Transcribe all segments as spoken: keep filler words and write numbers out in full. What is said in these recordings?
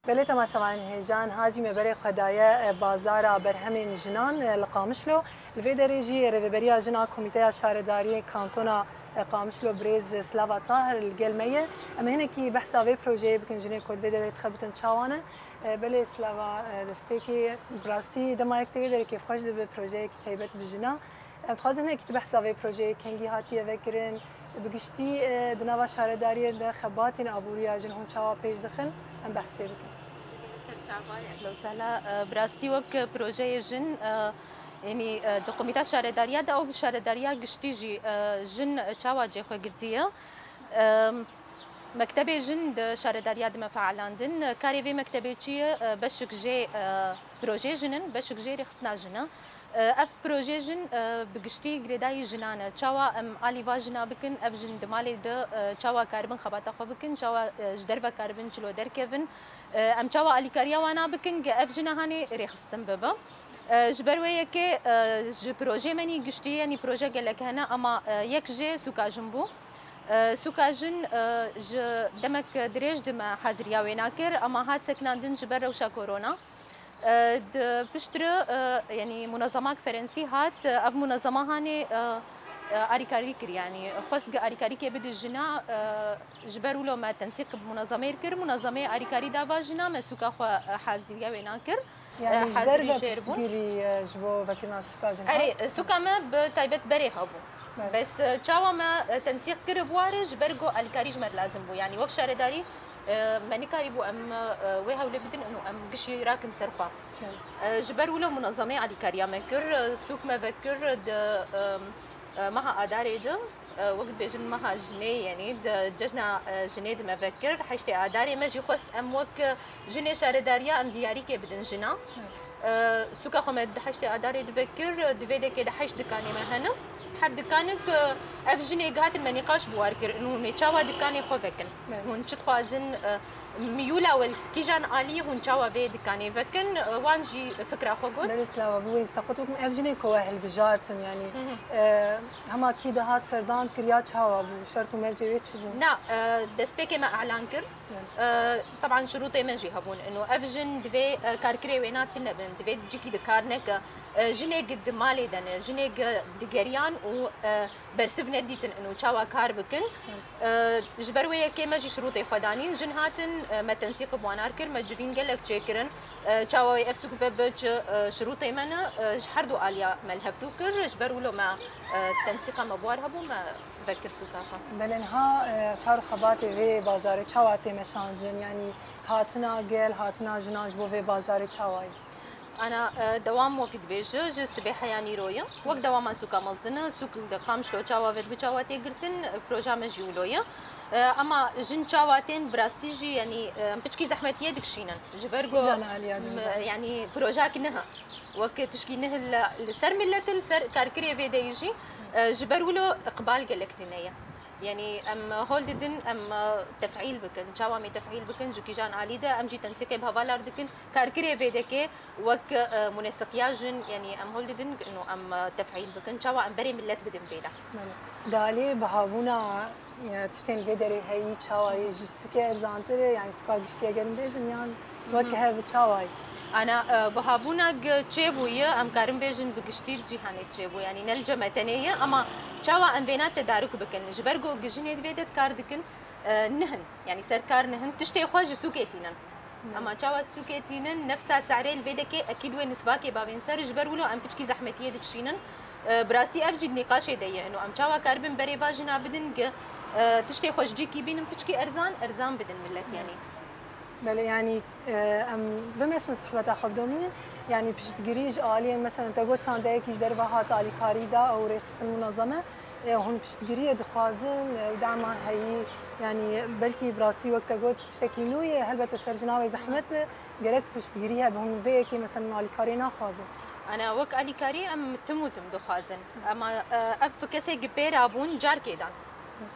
Belê temaşevanên hêja, niha jî me berê xwe daye, e, bazara berhemên jinan, e, li Qamişlo. Li vê derê jî Rêveberiya Jin a Komîteya Şaredariyê Kantona, e, Qamişlo, birêz Slava Tahir li gel me ye. Em ê hinekî behsa vê projeyê bikin, jinên ku li vê derê dixebitin çawa ne. E, belê Slava, e, destpêkê bi rastî dema yek tê vê derê kêfxweş dibe, projeyekî taybet bi jina. Em dixwazin hinekî tu behsa vê projeyê, kengî hatiye vekirin, bi giştî, e, di nava şaredariyê de xebatên aboriya jin hûn çawa pêş dixin, em behsê bikin. Ser çava, ehla û sehla. E, bi rastî wek projeyê jin, e, yanî, e, di komîta şaredariya de û bi şaredariya giştî jî, e, jin çawa cê xwe girtiye. E, Mektebê jin di şaredariya de me feelandin. Karê vê mektebê çi ye? E, beşik jê, e, projeyê jin in, beşik jê rêxistina jin e. E, ev projeyê jin, e, bi giştî girêdayî jinan e. Çawa em alî va jina bikin, ev jin di malê de, e, çawa karibin xebata xwe bikin, çawa, e, ji derve karibin çilo derkevin, e, em çawa alîkariya wana bikin, ge ev jina hanê rêxistin bibe. E, ji ber wê yekê, e, ji projeyê me nî giştî, yanî proje gelek hene, ama, e, yek jê sûka jin bû. E, sûka jin, e, ji demek dirêj di me haziriya wêna kir, ama hat sekinandin ji ber rewşa korona. E, di piştre, e, yanî munezemak ferensî hat, e, ev munezema hanê, e, e, arîkarî kir, yanî xwest gi arîkarîkê bide jina, e, ji ber wilo me tensîq bi munezemê kir, munezemê arîkarî da va jina, me sûka xwe, e, haziriya wêna kir. Yanî ji derve piştgirî, e, ji bo vekirina sûka jin hat? Erê, sûka me bi taybet berê hebû. Bes, e, çawa me, e, tensîq kir bi warê, ji ber ku alîkarî ji me re lazim bû. Yanî wek şaredarî, e, me nikarîbû em, e, wê hewlê bidin û em gişî rakin ser xwe. E, ji ber wilo munezemê alîkariya me kir, e, sûk me vekir di, e, e, meha Adarê de. E, wek dibêjin meha jinê, yanî di cejna, e, jinê di me vekir. Heştê Adarê me jî xwest em wek, e, jinê şaredariya em diyarîkê bidin jina. E, sûka xwe me di heştê Adarê di vekir, di vê dekê de heşt dikanê me hene. Her dikanik, e, ev jinê gihatin me nîqaş bi war kir. Û hûn ê çawa dikanê xwe vekin? Hûn çi dixwazin, e, miyûla we li kîjan alî hûn çawa vê dikanê vekin, e, wan jî fikra xwe got. Belê Slava, bi wê staqot wekî ev jinê ku we hilbijartin, yanî, e, hema kî dihat serdan dikir ya çawa bû, şert û mercê wê çi bû? Na, e, destpêkê me elan kir. E, teban şirûtê me jî hebûn. Ino ev jin divê, e, karkirê wêna tune bin, divê di cîkî de kar neke. E, jinê gi di malê de ne, jinê gi digeriyan û, e, bersiv nedîtin ino çawa kar bikin. E, ji ber wê yekê me jî şirûtê xwe danîn. Jin hatin, e, me tensîq bi wanar kir, me civîn gelek çêkirin. E, çawa wê ev sûk ve bi çi, e, şirûtê me ne, e, ji her du aliya me li hevdû kir. Ji ber wilo me, e, tensîqa me bi war hebû, me vekir sûka xwe. Belê niha, e, kar û xebatê vê bazarê çawa tê meşandin? Yanî hatina gel, hatina jinan ji bo vê bazarê çawa ye? Ana, e, dewam wekî dibêje, ji sibê heya nîro ye. Wek dewama sûka mezin e, sûk li Qamişlo çawa vedibe çawa tê girtin, e, proja me jî wilo ye. E, ema jin çawa tên bi rastî jî, yanî, e, em piçkî zehmetiyê dikişînin. Ji ber ku, Kîjan aliya m-, dibizanî? Yanî projak niha. Wek tişkî niha li, li ser milet, li ser karkirê vê deyî jî, e, ji ber wilo iqbal gelek tune ye. Yanî em hol didin, em, e, tefîl bikin. Çawa em ê tefîl bikin, ji kîjan alî de, em jî tensîqê bi hevalar dikin. Karkirê vê dekê wek, e, munesiqiya jin, yanî em hol didin, ino em, e, tefîl bikin. Çawa em berê milet bidin vê de. Belê. Di alî bihabûna, e, tiştên vê derê heyî çawa ye, ji sûkê erzantir e, yanî sûka giştî eger bêjin yan wek hev çawa ye? Ana, e, bihabûna gi çêbûye, em karin bêjin bi giştî cîhanê çêbû, yanî ne li cem me tenê ye, ema çawa em vêna tedaruk bikin? Ji ber ku gi jinê di vê de kar dikin, e, nihin, yanî serkar nihin, tiştê xwe ji sûkê tînin. Ema çawa sûkê tînin, nefsa serê li vê dekê ekîd wê nisbakê bavên ser, ji ber wilo em piçkî zehmetiyê dikişînin. E, bi rastî ev jî di nîqaşê de ye. Ino em çawa karibin berê va jina bidin ki, e, tiştê xwe ji cîkî bînin piçkî erzan, erzan bidin milet yanî. Belê, yanî, e, em bimeşin sohbeta xwe bidomînin. Yanî piştgirî ji aliyên, meselen, te got şandeyekî ji derve hat alîkarî da ew rêxistin munezeme. E, hûn piştgiriyê dixwazin, e, dema heyî, yanî belkî bi rastî wek te got tiştekî nû ye, helbete ser jina wê zehmet be, gerek piştgirî hebe. Hûn vê yekê, meselen, alîkariyê naxwazin? Ana wek alîkarî em tim û tim dixwazin. Ema, e, ev kesê gi pê rabûn carkê dan.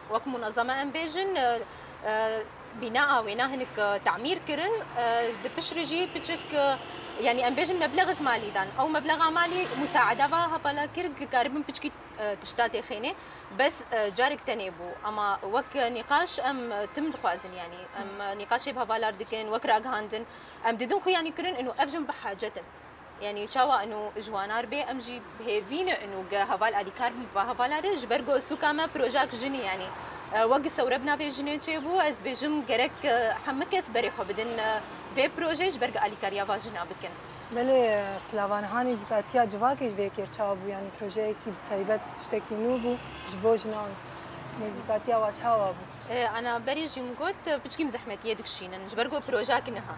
Wek munezeme em bêjin, e, e, bînaa wêna hinik, e, tamîr kirin, e, di piştre jî piçik, e, Yanî em bêjin meblexek malî dan. Ew meblexa malî musaeda va hevala kir, ku karibin piçkî, e, tişta têxêne. Bes, e, carek tenê bû. Ama wek nîqaş em, e, tim dixwazin, yanî em, e, nîqaşê bi hevalar dikin, wek ragihandin. Em didin xwe yanî kirin, ino ev jin bi hacet in. Yanî çawa ino ji wan ar bê, em jî bi hêvî ne ino ge heval alîkar bin va hevala re, ji ber ku sûka me projak jinî, yanî, e, wek sewre bi navê jinê çêbû, ez dibêjim gerek, e, hemû kes berê xwe bidin, e, vê projê ji ber ku alîkariya va jina bikin. Belê, e, Slavan, ha nêzîkatiya civakê ji vê kêr çawa bû? Yanî projeyekî bi taybet tiştekî nû bû ji bo jinan. Nêzîkatiya wa çawa bû? E, ana berî jî min got, e, piçkî em zehmetiyê dikişînin, ji ber ku projak niha.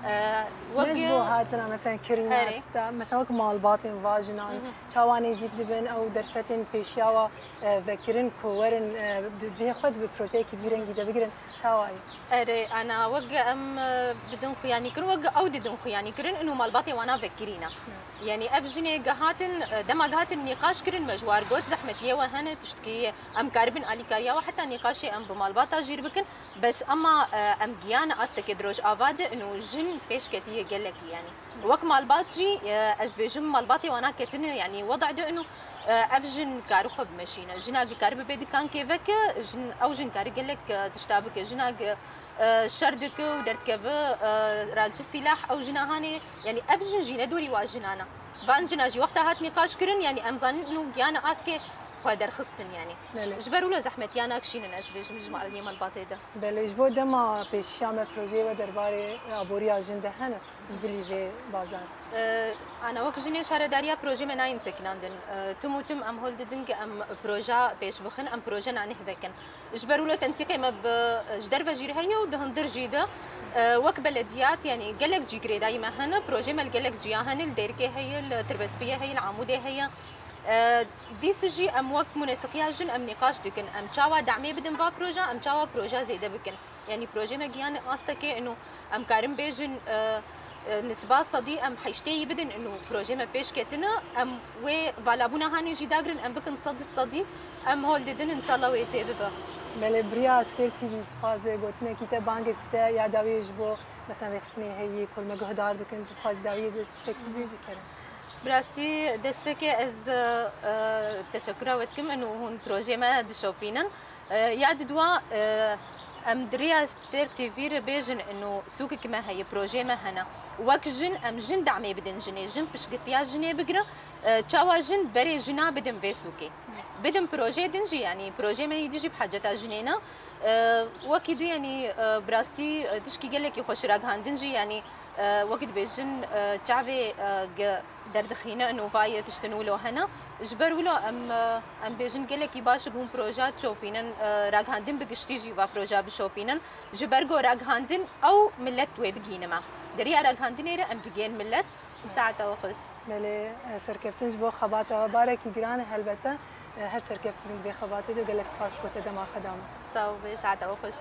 E, wek Ne ji bo hatina, mesela, kirîna Erê. tişta, mesela, wek malbatên va jinan, Mhm. çawa nêzîk dibin, ew derfetên pêşiya wa, e, vekirin ku werin, e, di cihê xwe di bi projeyekî vî rengî de bigirin, çawa ye? Erê, ana wek em, e, bidin xuyanî kirin, wek ew didin xuyanî kirin, ino malbatê wana vekirîna. Yanî ev jinê gihatin, e, dema gihatin nîqaş kirin, me ji war got, zehmetiyê we hene, tiştkî em karibin alîkariya we, heta nîqaşê em bi malbata jîr bikin. Bes ema, e, em giyane astekê di rojava de, ino jin pêş ketiye gelekî, yanî. Wek malbat jî, e, ez dibêjim malbatê wana ketine, yanî weda de ino, e, ev jin kari xwe bimeşîne. Jina gi kari bibe dikankê veke, jin, ew jin kari gelek, e, tişta bike. Jina gi, e, şer dike û derdikeve, e, raci sîlah, ew jina hanê, yanî ev jin jî ne dorî wa jinana. Van jina jî wexta hat nîqaş kirin, yanî em zanin ino giyane askê xwe derxistin, yanî. Belê. Ji ber wilo zehmetiya nakişînin, ez dibêjim ji aliyê malbatê de. Belê, ji bo dema pêşiya me projeyê we derbarê aboriya jin de hene, ji bilî vê bazar. E, ana wek jinê şaredariya projê me nayên sekinandin. E, tim û tim em hol didin ku em proja pêş bixin, em proje nanîh vekin. Ji ber wilo tensîqê me bi, ji derve jî heye û di hundir jî de, e, wek belediyat, yanî gelek cî girêdayî me hene, projê me li gelek ciya hene, li Dêrikê heye, li Tirbespiyê heye, li Amûdê heye. E, dîs jî em wek munesiqiya jin em nîqaş dikin. Em çawa demê bidin va proja, em çawa proja zêde bikin. Yanî projê me giyane astekê ino em karin bêjin, e, e, nisba sedî em heştê yî bidin ino projê me pêş ketine, em wê valabûna hanê jî dagirin, em bikin sed sedî, em hol didin, înşallah wê çê bibe. Belê, bi riya Stêrk T V jî dixwaze gotinekî te, bangekî te ya dawiyê ji bo, mesela, rêxistinê heyî, ku me guhdar dikin, tu dixwazî dawiyê de tiştekî bêjî, kerem. Bi rastî destpêkê ez, e, e, teşekura we dikim, ino hûn projê me dişopînin. E, ya diduwa, e, em di riya Stêrk T V re bêjin, ino sûkek me heye, projê me hene. Wek jin, em jin demê bidin jinê, jin piştgirtiya jinê bigire. E, çawa jin berê jina bidin vê sûkê. Bidin projê din jî, yanî projê me yî dijî bi haceta jinê ne. E, wekî di, yanî, e, bi rastî, e, tişkî gelekî xweş ragihandin jî, yanî, e, wekî dibêjin, e, çavê, e, ge-, derdixîne, ino vayê tiştin wilo hene. Ji ber wilo em, e, em bêjin gelekî baş bi hûn proja çopînin, e, ragihandin bi giştî jî va proja bişopînin. Ji ber ku ragihandin ew millet wê bigînime. Di riya ragihandinê re em digên millet û saeta we xweş. Belê, e, serkeftin ji bo xebata we barekî giran e helbete. E, her serkeftin di vê xebatê de gelek spas ku te dema xwe da me. Sağ ol, saeta we xweş.